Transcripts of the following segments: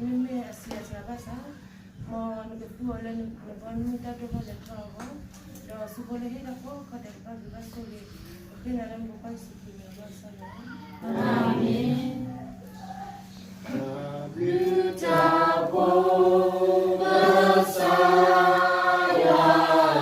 မ့မ့ၢ်အစံးအစှၤဘၣ်ဆၣ်, မ်နကသူအီၤလၢနဘီမုၢ်တၢ်ဒိၣ်ထီၣ်လဲၤထီၣ်အဂီၢ်, ဒီးဆူဖိလၢဟ့ၣ်တၢ်ကိးခီၣ်ဒဲးတဖၣ်ဂ့ၤဘၣ်ဆိၣ်ဂ့ၤ, ပဃ့နၤလၢနဖိခွါယ့ၣ်ၡူးခရံာ်အမံၤအဃိလီၤ. အၤမ့ၣ်. တၢ်ဘျုးတၢ်ဖှိၣ် ကစၢ်ယွၤ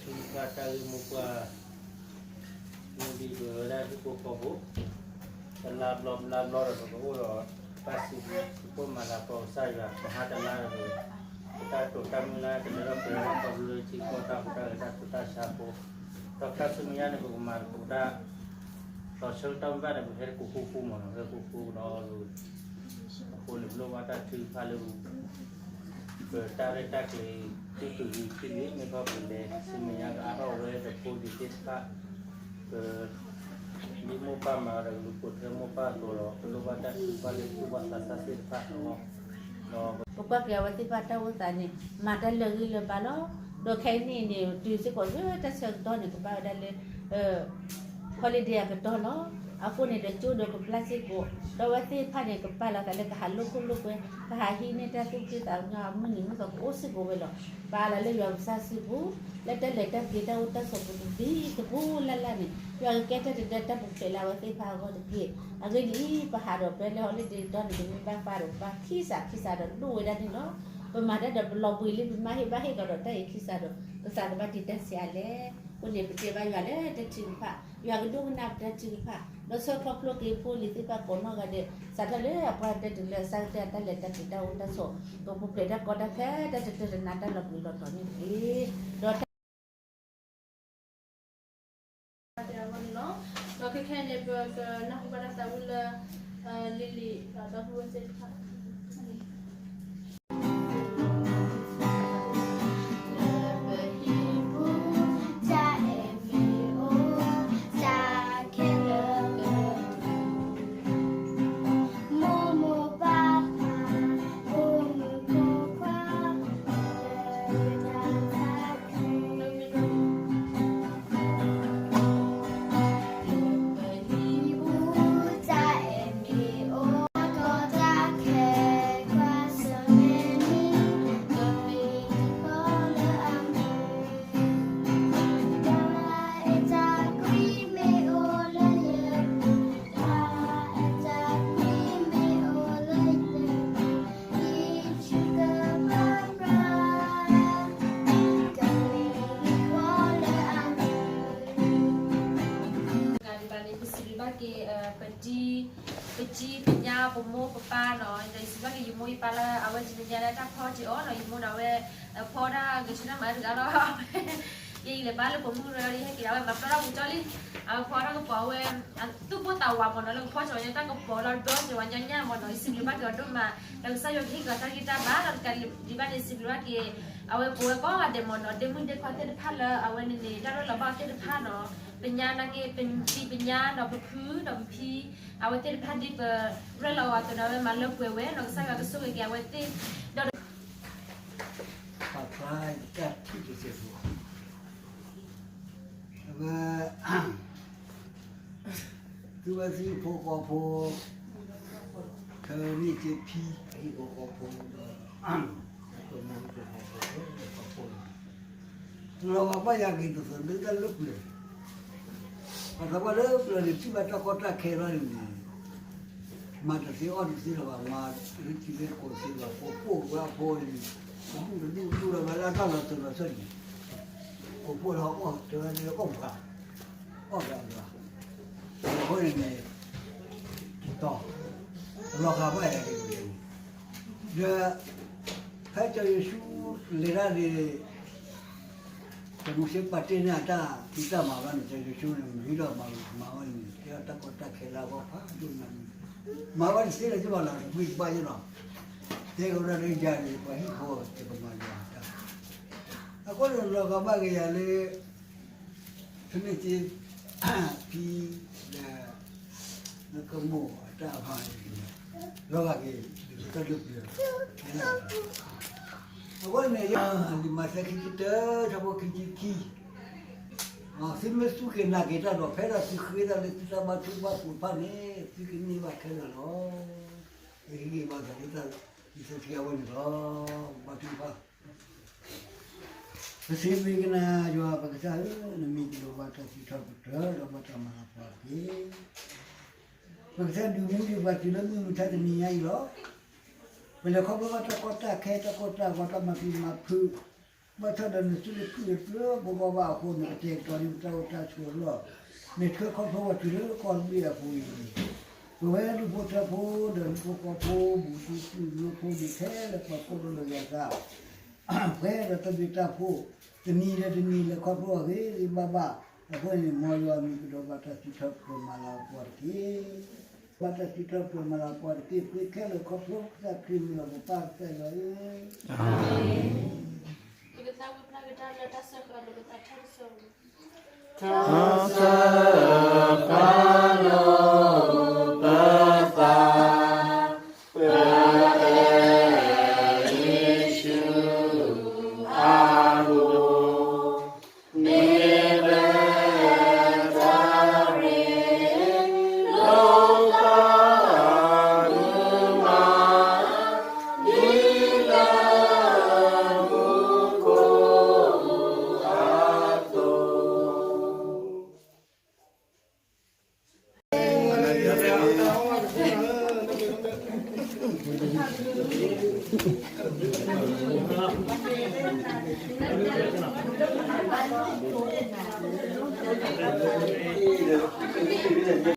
ထံကီၢ်တၢ်ဂ့ၢ်မိၢ်ပှၢ် မ့ၢ်ဒ်ပဝဲဒၣ်ဟံၣ်ဖိဃီဖိ တလါဘျီဘျီဒီး ပကအိၣ်ဒီး ပတၢ်စံးဘျုးစံးဖှိၣ်မၤလၤကပီၤကစၢ်ယွၤ မဟါတလါဒီး ပတၢ်တိာ်တၢ်မုၢ်လၢ်တလၢထီၣ်ပှဲၤထီၣ်ခီဖျိလၢထံကီၢ်တၢ်ဟူးတၢ်ဂဲၤတၢ်ဆူးတၢ်ဆါအဃိ ဒီးခါဆူမဲာ်ညါန့ၣ် ပကမၤသကိးတၢ် လီၤဆၢကတီၢ်မ့ၢ်ဘၣ်န့ၣ် ပဟဲတကိးဃူဃူမးနီၤ ဟဲဃူဃူဒီး အဃိန့ၣ် ပလိၣ်ဘၣ်တၢ်ထုကဖၣ်လၢ ပတၢ်ရဲၣ်တၢ်ကျဲၤ သုတဂ့ၤခံန့ၣ် မ့ၢ်ခီပလဲၤဆူမဲာ်ညါကအါထီၣ်ဝဲဒီးဖိဒံးသ့ၣ်တဖၣ် ပ ဒ်မိၢ်ပၢ်မၤဒီးကလူၤပိာ်ထွဲမိၢ်ပၢ်အသိးဒီး ပလိၣ်ဘၣ်တၢ်ထုကဖၣ်လၢသူၣ်ဘီၣ်သးစၢ်သ့ၣ်တဖၣ်အဂီၢ် ဒီး ပကွၢ်က့ၤအဝဲသ့ၣ်တဖၣ်တၢ်အိၣ်သးန့ၣ် မၤတၢ်လၢာ်ဂံၢ်လၢာ်ဘါလီၤ. ဒီးခဲအံၤန့ၣ်န့ၣ် တုၤစ့ၢ်ကီးလၢတၢ်ဆၢကတီၢ်န့ၣ် ကဘၣ်ဝဲဒၣ်လၢ holiday အကတီၢ်လီၤ. အဃိန့ၣ်ဒီးကၠိဒီးကဘျၣ်စ့ၢ်ကီး ဒီးအဝဲသ့ၣ်တဖၣ်န့ၣ် ကပာ်လီၤသးလၢကဟးလိာ်ခိၣ်လိာ်ကွဲ ကဟးဟံးန့ၢ်တၢ်သူၣ်ဖှံသးညီအမုၢ်နံၤမုၢ်သီကအိၣ်စ့ၢ်ကီးဝဲလီၤ. ပာ်လီၤလၢယွၤကစၢ်စုပူၤ လၢတၢ်လဲၤတၢ်က့ၤတၢ်အိၣ်တၢ်ဆိးပူၤတဘျီတဘျီလၢ်လၢ်န့ၣ် ယွၤကကဲထီၣ်တၢ်တၢ်ပူၤဖျဲးလၢအဝဲသ့ၣ်တဖၣ်အဂီၢ်တက့ၢ်. အဂ့ၢ်ဒ်အံၤ ပဟးဒီးပှၤလၢ holiday ကတီၢ်န့ၣ် ပမ့ၢ်ဘၣ်ပာ်ဒီး ပဘၣ်ခံစးခံစးဒီးဒိၣ်ဝဲဒၣ်န့ၣ်လီၤ. ပမၤတၢ်ဒီးပလီၤဘှံးလံ ပမ့ၢ်ဟ့ၣ်ဘၣ်ဟ့ၣ်ကဒီးတၢ်အံၤခံစးဒီး ပသးကဘၣ်တံာ်တၢ်ဆံးအါလဲၣ်. အဃိန့ၣ် ပတဲဘၣ်ယွၤလၢတၢ်ထုကဖၣ် ယွၤကဒိကနၣ်ပတၢ်ထုကဖၣ် ဒီးဆှၢခီဖျိက့ၤဖိလံၤသ့ၣ်တဖၣ်ကိးနီၢ်ဂၤဒဲး စးထီၣ်လၢအပှၤတၢၢ်တုၤလၢအစၢ်ကတၢၢ်အတၢ်လဲၤတၢ်က့ၤတၢ်အိၣ်တၢ်ဆိး ကပူၤဖျဲးတၢ်ကီတၢ်ခဲ တၢ်တတၢၢ်တနါတၢ်လီၤဘှံးလီၤတီၤန့ၣ်တက့ၢ်. ဒီးတၢ် အဂီၢ်န့ၣ်လီၤ. ဒီးခဲခဲအံၤန့ၣ် ပကနၢ်ဟူဘၣ်တၢ်သးဝံၣ်လၢ လံာ်လံာ်ဒီးဒီပုၢ်ဝဲၢ်သ့ၣ်တဖၣ် တဂၤဒံးဘၣ်န့ၣ် ပစံးဘျုးဘၣ်က့ၤ ပတံၤ ပတံၤပညါ ပမိၢ်ပပၢ်နီၤ ဒီးယစံးဘျုးဘၣ်က့ၤ ယမိၢ်ယပၢ်လၢအဝဲတနံၤညါလၢတၢ်ဖီတ့ၢ်အီၤနီၤ ယမိၢ်ဒီးအဝဲ ဖီတၢ်ဂဲၤဆၢထၢၣ်မၤတဂၤလီၤ ယအံၤလဲၤဘါလၢပိာ်မုၣ်ကရၢလံ ဟဲက့ၤဒီးအဝဲမၤပျီထီၣ်ပူၤကၠီလံ အဝဲဖီထီၣ်ကပီၤအဝဲ သူၣ်ပိၢ်သးဝးမ့ၢ်နီၤ လၢကဖီထီၣ်ကၠီန့ၣ် တၢ်ကပီၤလီၤဒီက့ၤဝဲညီညီမ့ၢ်နီၤ ယစံးဘျုးဘၣ်က့ၤအီၤဒိၣ်မး ဒီးကစၢ်ယွၤကဟ့ၣ်က့ၤအီၤတၢ်ဂံၢ်တၢ်ဘါ ဒီးတကးဒံးဘၣ်န့ၣ် စံးဘျုးဘၣ်က့ၤ အဝဲပဝဲကိးဂၤဒဲးမ့ၢ်နီၤ ဒ့မုၣ်ဒ့ခွါသ့ၣ်တဖၣ်လၢအဝဲန့ၣ်န့ၣ် တၢ်ရဲၣ်လီၤဘၣ်အီၤသ့ၣ်တဖၣ်နီၤ ပညါနာ်က့ ပတံၤပညါဒီးပဖုဒီးပဖံ အဝဲသ့ၣ်တဖၣ်ဒ်ပရဲၣ်လီၤအီၤအသိးန့ၣ် အဝဲမၤလၢပှဲၤဝဲနီၤကစၢ်ယွၤကဆိၣ်ဂ့ၤက့ၤအဝဲသ့ၣ် ဒီး ပာ်ဖျါတၢ်ထံၣ်တစဲးဖိ အဝဲ သုဝဲသ့ၣ်ဟံၣ်ဖိဃီဖိ ခဲန့ၣ်က့ၤဖံ ဟံၣ်ဖိဃီဖိဒီး ပမိၢ်ဟံၣ်ဖိဃီဖိ ဖိလီၤ လီၤဂာ်ဘၣ်ယၤက့ၤတသးလၢတၢ်လၢပျၢၤ ပှၤသးပှၢ်လၢပျၢၤန့ၣ် ထံၣ်ဘၣ်တၢ်ကီတၢ်ခဲလီၤန့ၣ် မၤတသ့အီၣ်တသ့လၢၤဘၣ် မၤလၢထံလၢကီၢ်သ့လီၤ ကိးဖှိၣ်ဝဲအဖိအံၤ တဒူၣ်တဒူၣ်လီၤ ဝဲလၢတၢ်လီၤစိၤလီၤဆၢန့ၣ် ကိးဖှိၣ်လီၤအီၣ်တဲဝဲလၢအီၣ်ပှၤ အီၣ်ပှၤလီၤ အဃိန့ၣ်န့ၣ် တီၤ လီၤဂာ်ဘၣ်ယၤက့ၤ ဒီး ဖဲကၠီၤယိၤၡူလဲၤတၢ်န့ၣ် စီၤမိၤၡ့ပာ်တ့ၢ်န့ၢ်အတၢ်ဖံးတၢ်မၤဘၣ်န့ၣ် ကၠီၤယိၤၡူန့ၣ် မ့ၢ်ဒီးမၤမၤဝဲန့ၣ် တဲတၢ်ကီတၢ်ခဲလၢအဂီၢ်ဖးဒိၣ်ညါန့ၣ် မၤဝဲတသ့လၢၤဘၣ်လီၤ တကွံတဘၣ်ယဲလီၤ တဲကဝဲဒၣ်လၢယၤန့ၣ် ပှၤဟံၣ်ဖိတကမၤယၤတၢ် အဃိန့ၣ်လီၤဂာ်ဘၣ်က့ၤယၤလၢ ဖဲန့ၣ်က့ၤ ဖံ ဒီး နကမိၣ်အတၢ်ဖးန့ၣ် လီၤဂာ်က့ၤ တၢ်ဒိၣ်ပျၢၤ အဝဲန့ၣ် လံာ်မးသဲခံဆံတၢ ဆၢဖိခံဆံခံ သုမ့ၢ်စူၢ်က့ၤနာ်က့ၤတၢ်ဒီး ဖဲဒၣ်သုဃ့တၢ်လၢသုတၢ်ဘါထုကဖၣ်ပူၤတဖၣ်န့ၣ် သုကန့ၢ်ဘၣ်ခဲလၢာ်လီၤ. ယဟ့ၣ်ဂံၢ်ဘါသးလၢတၢ်လံာ်စီဆှံအဝဲန့ၣ်လီၤ. ဘါထုကဖၣ် ပစံးဘျုးက့ၤနၤ ယွၤပကစၢ်ဧၢ, နမံၤကဒိးဘၣ်တၢ်စံးထီၣ်ပတြၢၤ ဒီးဘၣ်တၢ်မၤလၤကပီၤတက့ၢ်. ပကစၢ်ဒုးမူဒံးပှၤတုၤလၢမုၢ်မဆါတနံၤညါအံၤလီၤ. ပလဲၤခီဖျိဘၣ်တၢ်ကီတၢ်ခဲ တၢ်ကိၢ်တၢ်ဂီၤ တၢ်မၤပျံၤမၤဖုး ဘၣ်ဆၣ်ဒီးနသုတခုၣ်တဖျၢၣ်ဘိးဘၣ်ဘၣ်အဃိန့ၣ် ကတဲာ်ကတီၤန့ၢ်ပတၢ်အိၣ်တၢ်ဆိးအလီၢ်, နဆှၢခီဖျိပှၤတုၤလၢကီၢ်သဘ့ၣ်အပူၤအံၤန့ၣ်, ပဝဲဒၣ်ဒူၣ်ဖိထၢဖိဒီးဒူၣ်ဖိကီၢ်ဖိ ဘူးဒူသုးမုၢ်ဖိန့ၣ် ခဲလၢာ်ပှၤကိးဒိလၢယွၤသး ပှဲၤဒီးတၢ်ဘျုးတၢ်ဖှိၣ်, တနံၤဒီးတနံၤလဲၤခီဖျိအဂ့ၤဂ့ၤဘၣ်ဘၣ်, အဃိန့ၣ် မ်ယွၤမံၤကဒီးဘၣ်တၢ်စံးထီၣ်ပတြၢၤမၤလၤကပီၤတက့ၢ်. ဘၣ်တၢ်စံးထီၣ်ပတြၢၤမၤလၤကပီၤတက့ၢ်. ပဃ့ခဲလၢာ်ခီဖျိကစၢ်ခရံာ်မံၤလီၤ ပပၢ်ကစၢ်ယွၤဧၢ. ပကသးဝံၣ်ဖျါကဒါလၢတၢ်စၢဃာ်လိာ်ပသးထါတစိၤ တၢ်စၢဃာ်လိာ်ပသး, ပအဲၣ်ယ့ၣ်ၡူးအဂီၢ်, မ့ၢ်ပတၢ်ရ့လိာ်သးမုာ်မး ဒ်လၢမူခိၣ်အသိး.